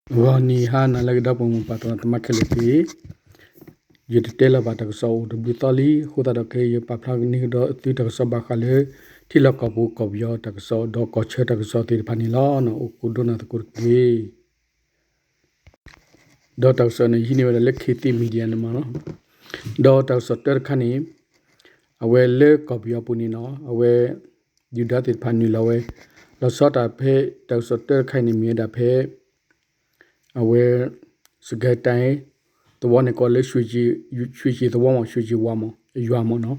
ဂီၤနံၤဟါနၤလၢအဂ့ၤ ဒီပုၢ်ဝဲၢ်မုၣ်ပၢ်သရၣ်သမါခဲလၢာ်သ့ၣ်, ယတတဲလီၤဘၣ်တၢ်ကစီၣ်အိၣ်တဘျုးသီလံ, အဃိသတးဒီးခဲအံၤ ယပာ်ဖျါန့ၢ်ကဒီးသုတၢ်ကစီၣ်ဘၣ်ဃးလၢ ထံလီၢ်ကီၢ်ပူၤကီၢ်ပယီၤတၢ်ကစီၣ် ဒီးကီၢ်ဆၢတၢ်ကစီၣ်သ့ၣ်တဖၣ်န့ၣ်လီၤ. အိၣ်ကိးဒိနၢ်သကိးတက့ၢ်. ဒီးတၢ်ကစီၣ်န့ၣ် ယဟံးန့ၢ်ဝဲဒၣ်လၢ ခေတ်သစ် Media န့ၣ်မးလီၤ. ဒီးတၢ်ကစီၣ်တၢတခါန့ၣ် အဝဲလၢကီၢ်ပယီၤပူၤန့ၣ်လီၤ, အဝဲ ဒုၣ်ဒါသ့ၣ်တဖၣ်နုာ်လီၤဝဲ, လီၤဆီဒၣ်တၢ်ဖဲ တၢ်ကစီၣ်တၢတခါအံၤန့ၣ် မ့ၢ်ဝဲဒၣ်ဖဲ အဝဲ စကဲတဲ သဝီန့ၣ်ကိးလၢ ရွှ့ၣ်ကၠ့ၣ်သဝီမး ရွှ့ၣ်ကၠ့ၣ်ဝါမး ယွၤမးနီၤ,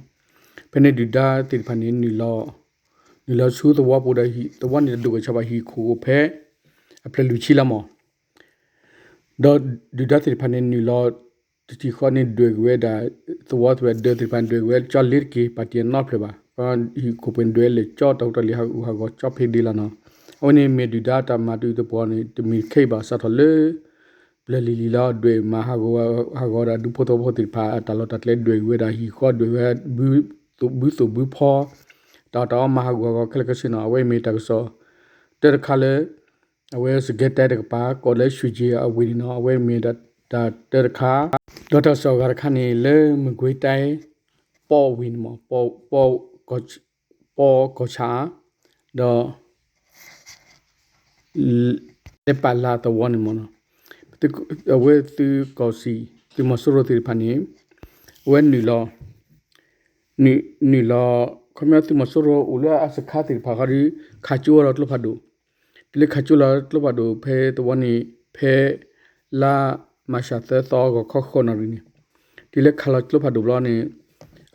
ဖဲန့ၣ်ဒုၣ်ဒါသ့ၣ်တဖၣ်န့ၣ် နုာ်လီၤ, နုာ်လီၤဆူသဝီပူၤဒီး သဝီန့ၣ်တဒိၣ်ကီၢ်ဆၣ်ဘၣ် ဟံၣ်ခိၣ်အိၣ်ဖဲ အဖျၢၣ်လွံၢ်ဆံလီၤမး. ဒီးဒုၣ်ဒါသ့ၣ်တဖၣ်န့ၣ် နုာ်လီၤ တထံၣ်ဃီန့ၣ်ဒွဲၣ်က့ၤဝဲဒၣ် သဝီသ့ၣ်တဖၣ် ဒၢးသ့ၣ်တဖၣ်ဒွဲၣ်က့ၤဝဲကၠီလ့ၤတက့ၢ် ပာ်တ့ၢ်နီဖျၢၣ်ဘၣ်, ဟံၣ်ခိၣ်ပှဲၤန့ၣ်ဒွဲၣ်လၢာ်ကၠီ တၢ်ဟူးတၢ်လံၤဟးဂူာ်ဟးဂီၤကၠီဖဲဒ့လီၤနီၤ. အဝဲန့ၣ်မ့ၢ်ဒုၣ်ဒါတၢ်မၤတုၤတပှီၤန့ၣ် တမ့ၢ်တခါအံၤဘၣ် စးထီၣ်လၢ ပျၢၤလံၤလံၤလီၤ ဒွဲၣ်မၤဟးဂူာ်ဟးဂီၤဒီးဒူဖိသဝီဖိသ့ၣ်တဖၣ် အတၢ်လီၢ်တၢ်ကျဲဒွဲၣ်က့ၤဝဲဒၣ် ဟံၣ်ဃီဒွဲၣ်ဝဲ ဘုသိၣ်ဘုဖီ တၢ်အီၣ်တၢ်အီမၤဟးဂူာ်ဟးဂီၤခဲလၢာ်ခဲဆ့နီၤ. အဝဲမ့ၢ်တၢ်ကစီၣ်တၢတခါလၢ အဝဲစကဲတဲတကပၤ ကိးလၢ ရွှ့ၣ်ကၠ့ၣ်အဝ့ၢ်န့ၣ်နီၤ, အဝဲမ့ၢ်တၢ်တၢတခါ. ဒီးတၢ်ကစီၣ်အဂၤတခါန့ၣ် လၢမကွ့ၤတဲ ပီဝ့ၢ်န့ၣ်မး ပီကီၢ်ဆၣ် ဒီး လဲၤပာ်လၢသဝီန့ၣ်မးနီၤ, အဝဲသုးကီၢ်စံၣ် သုးမီၤစိရိၤသ့ၣ်တဖၣ်န့ၣ် အဝဲနုာ်လီၤ နုာ်လီၤ ခီပညီသုးမီၤစိရိၤအိၣ်လၢအစခါသ့ၣ်တဖၣ်ဃီဒီး ခးကၠိဝဲဒီးကျိဖးဒိၣ်, တုၤလၢခးကၠိလီၤကျိဖးဒိၣ်ဖဲသဝီန့ၣ် ဖဲ လါမၤရှးသၢသီ ဂီၤခီဃိးနၣ်ရံၣ်န့ၣ်, တုၤလၢခးလီၤကျိဖးဒိၣ်ဘျီန့ၣ်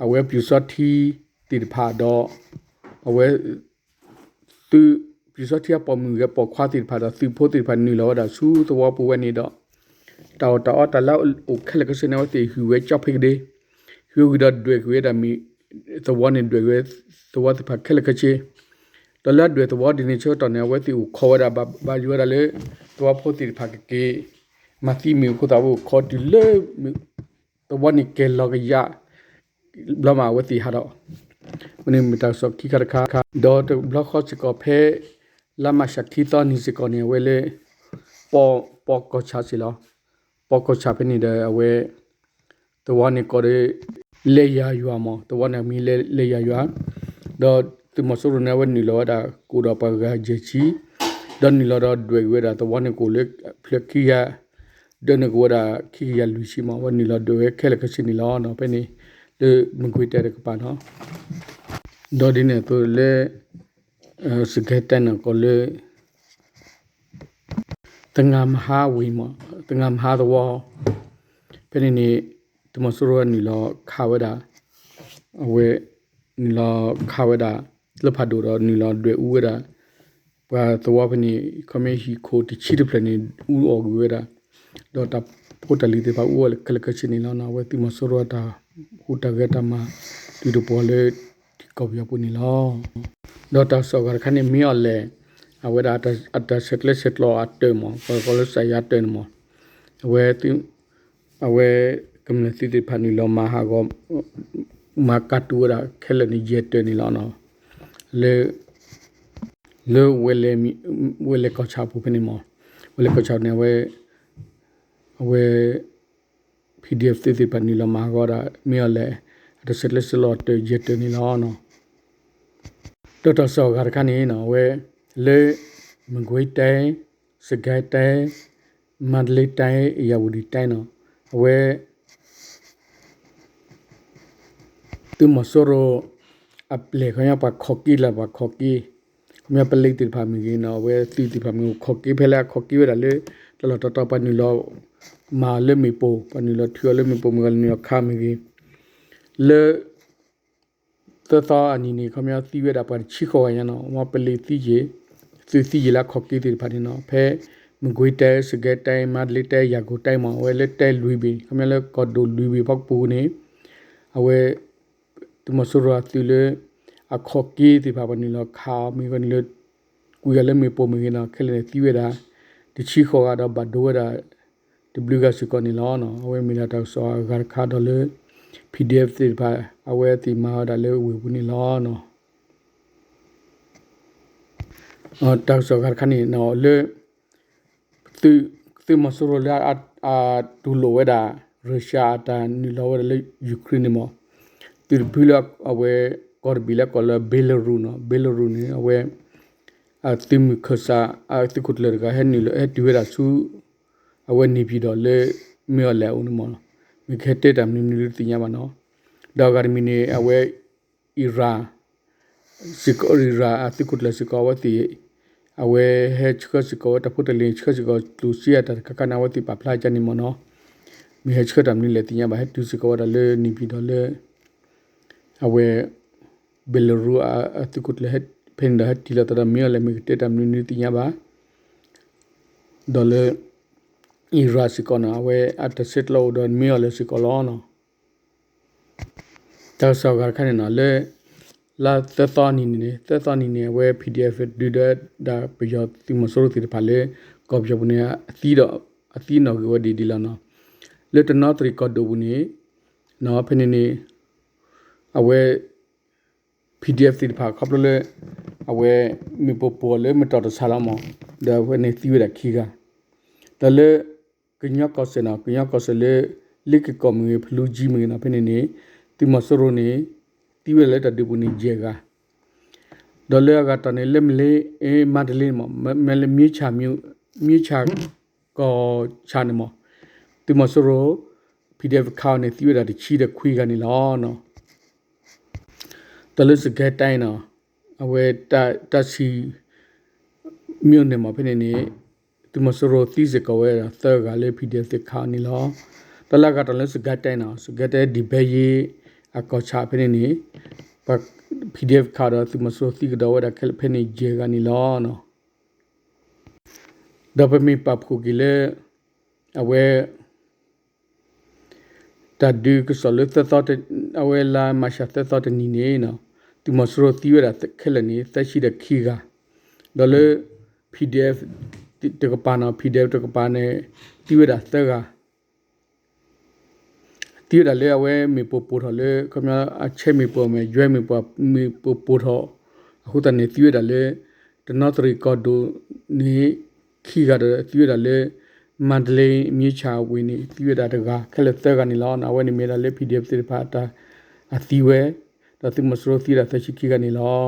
အဝဲပျူစောထီးသ့ၣ်တဖၣ်ဒီး အဝဲ သုး ပျူစောထီးအပိာ်မုၣ်ဂ့ၤပိာ်ခွါသ့ၣ်တဖၣ်ဒီးသုးဖိသ့ၣ်တဖၣ် နုာ်လီၤဝဲဒၣ်ဆူသဝီပူၤဝဲန့ၣ်ဒီး တၢ်အီၣ်တၢ်အီတၢ်လၢအိၣ်ခဲလၢာ်ခဲဆ့န့ၣ် အဝဲသ့ၣ်ဟုၣ်ဝဲကၠီဖဲကဒ့, ဟုၣ်ဝံၤဒီးဒွဲၣ်က့ၤဝဲဒၣ်မ့ၢ် သဝီန့ၣ်ဒွဲၣ်က့ၤဝဲ သဝီသ့ၣ်တဖၣ်ခဲလၢာ်ခဲဆ့, ဒီးလၢအဒွဲၣ်သဝီဒ်န့ၣ်ဆၢကတီၢ်န့ၣ် အဝဲသ့ၣ်အိၣ်ခိးဝဲဒၣ် ဘၣ်ယိၣ်ဝဲဒၣ်လၢ သဝီဖိသ့ၣ်တဖၣ်ကက့ၤ မၤသံမ့ၣ်အဃိသတး အဝဲအိၣ်ခိးတုၤလၢ သဝီန့ၣ်ကဲၤလီၤကယၢ် ဘျီမးအဝဲသ့ၣ်ဟးထီၣ်, အဝဲန့ၣ်မ့ၢ်တၢ်ကစီၣ်ခံခါတခါ, ဒီးတဘျီဃီစ့ၢ်ကီးဖဲ လါမၤရှးခံသီနံၤစ့ၢ်ကီးန့ၣ် အဝဲလၢ ပီကီၢ်ဆၣ်စ့ၢ်လီၤ, ပီကီၢ်ဆၣ်ဖဲန့ၣ်ဒီးအဝဲ သဝီန့ၣ်ကိးဒီး လဲၤယၤယွၤမး သဝီန့ၣ်မံၤလဲၤယၤယွၤ, ဒီးသုးမီၤစိရိၤန့ၣ် အဝဲနုာ်လီၤဝဲဒၣ် ကအိၣ်ဒီးပှၤဂၤယဲၢ်ဆံ, ဒီးနုာ်လီၤဒီးဒွဲၣ်က့ၤဝဲဒၣ်သဝီန့ၣ်ကအိၣ်လၢ ဖျၢၣ်ခံကယၤ ဒၢန့ၣ်ကအိၣ်ဝဲဒၣ်ခံကယၤလွံၢ်ဆံမး အဝဲနုာ်လီၤဒွဲၣ်ဝဲခဲလၢာ်ခဲဆ့န့ၣ်လီၤ. ဖဲန့ၣ် လၢမကွ့ၤတဲတကပၤနီၤ, ဒီးဒ်န့ၣ်အသိးလၢ စကဲတဲန့ၣ်ကီးလၢ သငါမဟါဝ့ၢ်မး သငါမဟါသဝီ, ဖဲန့ၣ်န့ၣ် သုးမီၤစိရိၤနုာ်လီၤခးဝဲဒၣ် အဝဲ နုာ်လီၤခးဝဲဒၣ် ကျိဖးဒိၣ်ဒီးနုာ်လီၤဒွဲၣ်အူဝဲဒၣ် ပှၤသဝီဖဲန့ၣ် ခီမ့ၢ်ဟံၣ်ခိၣ်တဆံတဖျၢၣ်န့ၣ် အူအီၣ်ကွံာ်ဝဲဒၣ်, ဒီးတၢ်ဖိတၢ်လံၤသ့ၣ်တဖၣ်အူအီၣ်ခဲလၢာ်ခဲဆ့န့ၣ်လီၤ. အဝဲသုးမီၤစိရိၤအတၢ်ဟူးတၢ်ဂဲၤတၢ်မၤ တုၤတပှီၤလၢ ထံကီၢ်ပယီၤပူၤန့ၣ်လီၤ. ဒီးတၢ်ကစီၣ်အဂၤတခါန့ၣ် မ့ၢ်အီၤလဲၣ် အဝဲဒၣ်အတၢ်ဆဲးကျိးဆဲးကျၢအတၢၢ်မး ပှၤကိးလၢစးယါတၢၢ်န့ၣ်မး အဝဲ အဝဲ ကမျၢၢ်သုးသ့ၣ်တဖၣ်နုာ်လီၤမၤဟးဂီၤ မၤကးတူၢ်ဝဲဒၣ်ခဲလၢာ်န့ၣ် ယဲၢ်တၢၢ်န့ၣ်လီၤ. လၢ လၢ ဝဲလဲၤကီၢ်ဆၣ်အပူၤဖဲန့ၣ်မး ဝဲလဲၤကီၢ်ဆၣ်န့ၣ် အဝဲ အဝဲ PDF သုးသ့ၣ်တဖၣ်နုာ်လီၤမၤဟးဂီၤဒၣ် မ့ၢ်အီၤလဲၣ် အတၢ်ဆဲးကျိးဆဲးကျၢအတၢၢ်ယဲၢ်တၢၢ်န့ၣ်လီၤ. ဒီးတၢ်ကစီၣ်အဂၤတခါန့ၣ် အဝဲ လၢ မကွ့ၤတဲ စကဲတဲ မါဒလ့တဲ ယၤဝူၤဒံၣ်တဲနီၤ အဝဲ သုးမီၤစိရိၤ အပျဲၢ်ခီပညီပှၤခီၣ်က့လၢ ပှၤခီၣ်က့ ခီပညီပလ့းသ့ၣ်တဖၣ်မ့ၢ်ဂ့ၤနီၤ အဝဲသုးသ့ၣ်တဖၣ်မ့ၢ်ဂ့ၤ ခီၣ်က့ဖဲလၢအခီၣ်က့ဝဲဒၣ်လၢ တၢ်လီၢ်တတီၤပှၤနုာ်လီၤ မၤလၢမ့ၣ်ပိၢ် ပှၤနုာ်လီၤထုးအီၤလၢမ့ၣ်ပိၢ်မ့ၢ်ဂ့ၤ နုာ်လီၤခးမ့ၢ်ဂ့ၤ လၢ သၢသီအနံၤန့ၣ် ခီပညီသံဝဲဒၣ်ပှၤတဆံဃိးဂၤညါနီၤ မ့ၢ်ပလ့းသံယ့ၣ် သုးသံယ့ၣ်လၢအခီၣ်က့သ့ၣ်တဖၣ်န့ၣ်နီၤ ဖဲ မကွ့ၤတဲ စကဲတဲ မါဒလ့တဲ ယၤကိၤတဲမး အဝဲလၢတဲလွံၢ်ဘ့ၣ် ခီပညီလၢကီၢ်ဒိၣ်လွံၢ်ဘ့ၣ်ဖီကပူၤန့ၣ် အဝဲ သုးမီၤစိရိၤအသုးလၢ အခီၣ်က့သ့ၣ်တဖၣ် ပှၤနုာ်လီၤခးအီၤမ့ၢ်ဂ့ၤ နုာ်လီၤ ကွံာ်အီၤလၢမ့ၣ်ပိၢ်မ့ၢ်ဂ့ၤနီၤ ခဲလၢာ်န့ၣ်သံဝဲဒၣ် တဆံဃိးဂၤဒီးဘၣ်ဒိဝဲဒၣ် တဘျုးဂၤစ့ၢ်ကီးန့ၣ်လီၤ. အဝဲမ့ၢ်ဒၣ်တၢ်ကစီၣ်အဂၤတခါဒီးလၢ PDF သ့ၣ်တဖၣ် အဝဲသ့ၣ်မၤဝဲဒၣ်လၢဝ့ၢ်ပူၤန့ၣ်လီၤ. တၢ်ကစီၣ်အဂၤတခါန့ၣ် လၢ သုး သုးမီၤစိရိၤလၢ အတူၢ်လိာ်ဝဲဒၣ် Russia အတၢ်နုာ်လီၤဝဲဒၣ်လၢ Ukraine န့ၣ်မး, သုးတဖုလၢအဝဲ ကီၢ်တဘ့ၣ်လၢကိးလၢ Belarus နီၤ, Belarus န့ၣ် အဝဲ အသုးမုၢ်ခၢၣ်စး အသုးခိၣ်ကျၢၢ်တဂၤ ဟဲနုာ်လီၤ ဟဲတုၤဝဲဒၣ်ဆူ အဝဲ နေပြည်တော် လၢ မ့ၢ်အီၤလဲၣ်အအိၣ်န့ၣ်မး, မ့ၢ်ကဟဲတဲတၢ်မနုၤမနုၤတသ့ၣ်ညါဘၣ်နီၤ. ဒီးအဂၤတမံၤန့ၣ် အဝဲ Iran စ့ၢ်ကီး Iran အသုးခိၣ်ကျၢၢ်စ့ၢ်ကီး အဝဲသ့ၣ် အဝဲဟဲဆှၢစ့ၢ်ကီးဝဲတၢ်ဖိတၢ်လံၤ ဆှၢစ့ၢ်ကီးကျိၣ်စ့အတၢ်တခါခါန့ၣ် အဝဲသ့ၣ်ပာ်ဖျါကန့ၣ်မးနီၤ. မ့ၢ်ဟဲဆှၢတၢ်မနုၤလဲၣ်သ့ၣ်ညါဘၣ် ဟဲတုၤစ့ၢ်ကီးဝဲဒၣ်လၢ နေပြည်တော် လၢ အဝဲ Belarus အသုးခိၣ်ကျၢၢ် ဖဲန့ၣ်ဒီးဟဲတုၤလီၤသးဒီး မ့ၢ်အီၤလဲၣ် မ့ၢ်ကတဲတၢ်မနုၤမနုၤတသ့ၣ်ညါဘၣ်. ဒီးလၢ Iran စ့ၢ်ကီးနီၤ အဝဲအတၢ်ဆဲးကျိးအိၣ်ဒီး မ့ၢ်အီၤလဲၣ်စ့ၢ်ကီးလီၤနီၤ. တၢ်ကစီၣ်အဂၤတခါန့ၣ်နီၤ လၢ လါသၢသီနံၤန့ၣ် သၢသီနံၤန့ၣ် အဝဲ PDF ဒုးဒီးဒၣ်ပယီၤသုးမီၤစိရိၤသ့ၣ်တဖၣ်လၢ ကီၢ်ပယီၤပူၤန့ၣ် အသံဒီး အသံနီၣ်ဂံၢ်ဝဲဒ်ဒ်လီၤနီၤ. လၢတနီသရံၣ်ကီၢ်ဒိၣ်ပူၤန့ၣ် ဖဲန့ၣ်န့ၣ် အဝဲ PDF သ့ၣ်တဖၣ်ခီဖျိလၢ အဝဲ မ့ၢ်ပိာ်ပိာ်လၢမတီၢ်တဆးလီၤမး, ဒီးအဝဲန့ၣ်သံဝဲဒၣ်ခံဂၤ, ဒီးလၢ ကညီကီၢ်စဲၣ်နီၤ ကညီကီၢ်စဲၣ်လၢ လ့က့ၤကီၢ်မ့ၢ်ဂ့ၤ ဖလူးကၠံမ့ၢ်ဂ့ၤနီၤ ဖဲန့ၣ်န့ၣ် သုးမီၤစိရိၤန့ၣ် သံဝဲဒၣ်လၢတၢ်ဒုးပူၤန့ၣ်ယဲၢ်ဂၤ, ဒီးလၢအဂၤတၢ်န့ၣ် လၢမလ့ မၤတလ့မး မ့ၢ်လၢ မြင်းခြံ ကီၢ်ဆၣ်န့ၣ်မး သုးမီၤစိရိၤ PDF ခးအီၤန့ၣ် သံဝဲဒၣ်တဆံဒီးခွံဂၤန့ၣ်လီၤ. ဒီးလၢစကဲတဲနီၤ အဝဲ တၢ်ဆံ မြို့နယ် မး ဖဲန့ၣ်န့ၣ် သုးမီၤစိရိၤသံစ့ၢ်ကီးဝဲဒၣ်သၢဂၤလၢ PDF သ့ၣ်ခးအီၤန့ၣ်လီၤ. ဒီးလၢအဂၤတၢ်လၢစကဲတဲနီၤ စကဲတဲဒံဘဲယ့ အကီၢ်ဆၣ်ဖဲန့ၣ်န့ၣ် PDF ခးဒီးသုးမီၤစိရိၤသံကဒီးဝဲဒၣ်ခဲလၢာ်ဖဲန့ၣ်ယဲၢ်ဂၤန့ၣ်လီၤ. ဒီးပမ့ၢ်ပာ်ဖှိၣ်က့ၤလၢ အဝဲ တၢ်ဒုးကစီၣ်လၢ အဝဲလါမၤရှးသၢသီတနံၤန့ၣ် သုးမီၤစိရိၤသံဝဲဒၣ်ခဲလၢာ်န့ၣ် သၢဆံဒီးခံဂၤ, ဒီးလၢ PDF တကပၤနီၤ PDF တကပၤန့ၣ် သံဝဲဒၣ်သၢဂၤ သံဝဲဒၣ်လၢအဝဲမ့ၢ်ပိာ်ပိာ်ထီၣ်လၢ ခီပညီအဆဲမ့ၢ်ပိာ်မ့ၢ် ယွဲမ့ၢ်ပိာ် မ့ၢ်ပိာ်ပိာ်ထီၣ် အဃိသတးန့ၣ် သံဝဲဒၣ်လၢ တနီသရံၣ်ကီၢ်ဒိၣ်န့ၣ် ခံဂၤဒီးသံဝဲဒၣ်လၢ မန္တလေး မြင်းခြံ ဝ့ၢ်န့ၣ် သံဝဲဒၣ်တဂၤ ခဲလၢာ်သၢဂၤန့ၣ်လီၤ. အဝဲန့ၣ်မ့ၢ်ဒၣ်လၢ PDF သ့ၣ်တဖၣ်အတၢ်အသံဝဲ ဒီးသုးမီၤစိရိၤသံဝဲဒၣ်သၢဆံခံဂၤန့ၣ်လီၤ.